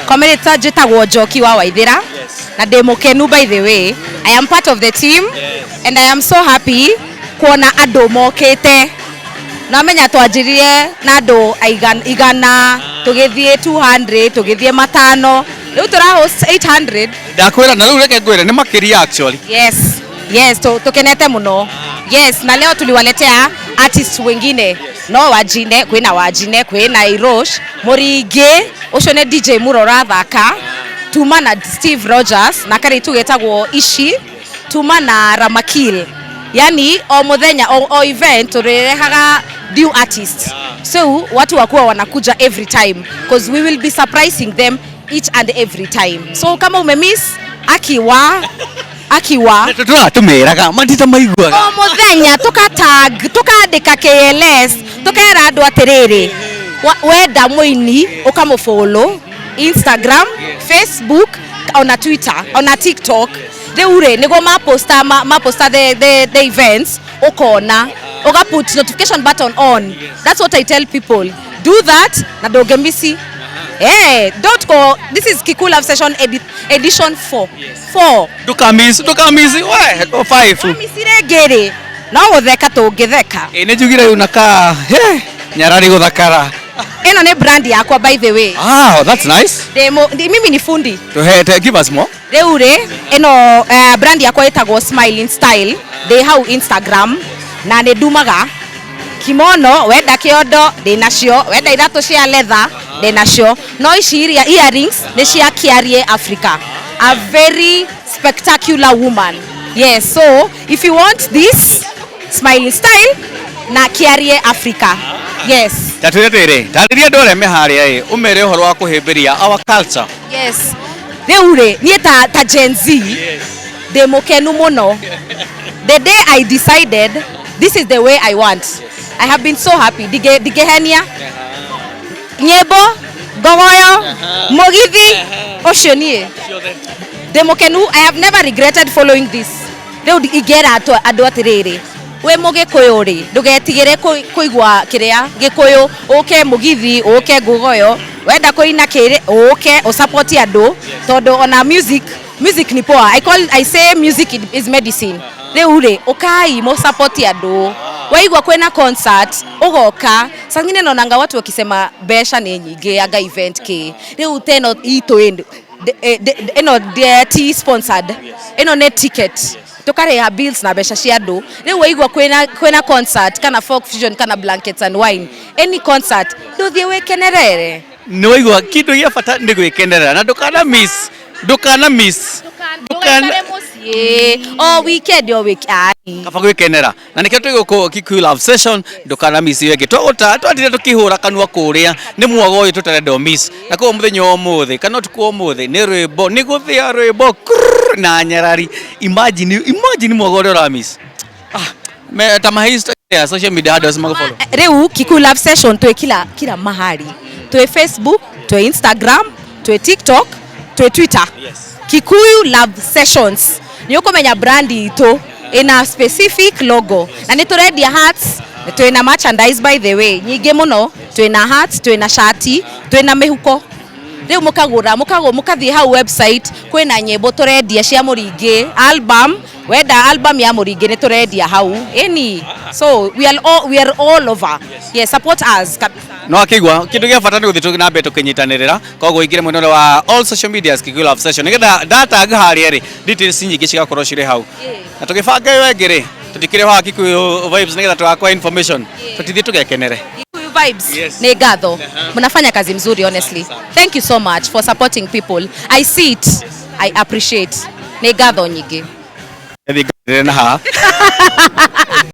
Komerĩta njĩtagwo Njoki wa Waithĩra na ndĩ mũkenu. By the way, I am part of the team and I am so happy kuona andũ mokĩte. Namenya twanjirie na andũ 100, tũgĩthiĩ 200, tũgĩthiĩ 500, rĩu tũra host 800. Ndakwĩra na rĩu reke ngwĩre nĩ makĩria actually. Yes, tukenete muno. Yes, na leo tuliwaletea artists wengine. No Wajine, kwina Wajine, kwina Irosh, Muringi, ucio nĩ DJ Murora thaka, tuma na Steve Rogers na karitu getagwo Ishi, tuma na Ramakil. Yani o muthenya o event turirehaga new artists. So watu wakuwa wanakuja every time because we will be surprising them each and every time. So kama umemiss, akiwa akiwa Tũratũmĩraga matita maiguaga. O muthenya tukatag, tukandika KLS, tukera andu atiriri, wenda muini ukamufollow Instagram, Facebook, ona Twitter, ona TikTok. Riu ri niguo maposta maposta the events, ukona uga put notification button on. That's what I tell people, do that na ndũngĩmisi. Eh, don't go. This is Kikuyu Love Session edition 4 4. Ndũkamiss, ndũkamiss we o 5. Misi rĩngĩ rĩ, no gũtheka tũngĩtheka. Ĩ nĩ njugire rĩu na ka he nyarari gũthakara. Ĩno nĩ brand yakwa, by the way. Ah, that's nice. Mimi ni fundi. Tũhe, give us more. Rĩu rĩ, ĩno brand yakwa ĩtagwo Smiling Style. Ndĩ hau Instagram na nĩ ndumaga kimono, wenda kĩondo ndĩ nacio, wenda iratũ cia leather ndĩ nacio, no ici iria earrings nĩ cia Kiarie Africa, a very spectacular woman. Yes, so if you want this, Smiling Style na Kiarie Africa, yes. Tatwĩre twĩrĩ tarĩria andũ arĩa me harĩa ĩ ũmere ũhoro wa kũhĩmbĩria our culture. Yes, rĩu rĩ, niĩ ta Gen Z ndĩ mũkenu mũno. The day I decided this is the way I want, I have been so happy. Ndingĩhenia nyĩmbo, ngogoyo, mũgithi ũcio, niĩ ndĩ mũkenu. I have never regretted following this. Rĩu ingĩra andũ atĩrĩrĩ, wĩ mũgĩkũyũ rĩ, ndũgetigĩre kũigua kĩrĩa gĩkũyũ, ũke mũgithi, ũke ngugoyo, wenda kũina kĩrĩ, ũke ũsupport andũ, tondũ ona music, music ni poa. I say music is medicine. Rĩu rĩ, ũkai mũsupport andũ. Waigua kwĩna concert, ũgoka. Saa zingine naonanga watu wakisema mbeca nĩ nyingĩ anga event kĩ rĩu teno itũ ĩno ti sponsored, ĩno nĩ ticket tukarĩha bills na mbeca cia andũ. Rĩu waigua kwĩna concert kana folk fusion kana Blankets and Wine, any concert, ndũthiĩ wĩkenerere. Nĩ waigua kĩndũ gĩa bata nĩ gwĩkenerera na ndũkana miss, ndũkana miss. Ndũgaikare mũciĩ o weekend, o wiki ai. Kaba gwĩkenera na nĩkĩo twĩ gũkũ Kikuyu Love Session. Ndũkana miss ĩyo ĩngĩ twagũta twatire tũkĩhũra kanua kũrĩa nĩ mwago ũyũ tũtarenda miss, na koguo mũthenya wa ũmũthĩ kana ũtukũ wa ũmũthĩ nĩ rwĩmbo, nĩ gũthĩa rwĩmbo krrr, na nyarari. Imagine, imagine mwago ũrĩa ũra miss. Ah, me, ta mahe ya social media handles magũfollow. Rĩu Kikuyu Love Session twĩ kila mahali. Twĩ Facebook, twĩ Instagram, twĩ TikTok, twĩ Twitter. Kikuyu Love Sessions nĩ ũkũmenya brand itũ ĩna specific logo na nĩ tũrendia hats, twĩna merchandise, by the way, nyingĩ mũno. Twĩna hats, twĩna shati, twĩna mĩhuko. Rĩu mũkagũra, mũkathiĩ hau website, kwĩna nyĩmbo tũrendia cia Mũringĩ album. Wenda album ya Mũringĩ, nĩ tũrendia hau ĩni. So we are all over. Yes, support us kabisa. No akĩigua kĩndũ gĩa bata nĩ gũthiĩ na mbere tũkĩnyitanĩrĩra, koguo ingĩre mwena ũrĩa wa all social medias Kikuyu Love Session nĩgetha ndatag harĩa rĩ, details nyingĩ cigakorwo cirĩ hau na tũgĩbanga ĩyo ĩngĩ rĩ, tũtikĩrĩ haha Kikuyu Vibes nĩgetha tũgakwa information, tũtithiĩ tũgekenere. Kikuyu Vibes. Yes. Ni ngatho, mnafanya kazi mzuri, honestly. Thank you so much for supporting people. I see it, I appreciate. Ni ngatho nyingĩ. Thiĩ ngarĩre na haha.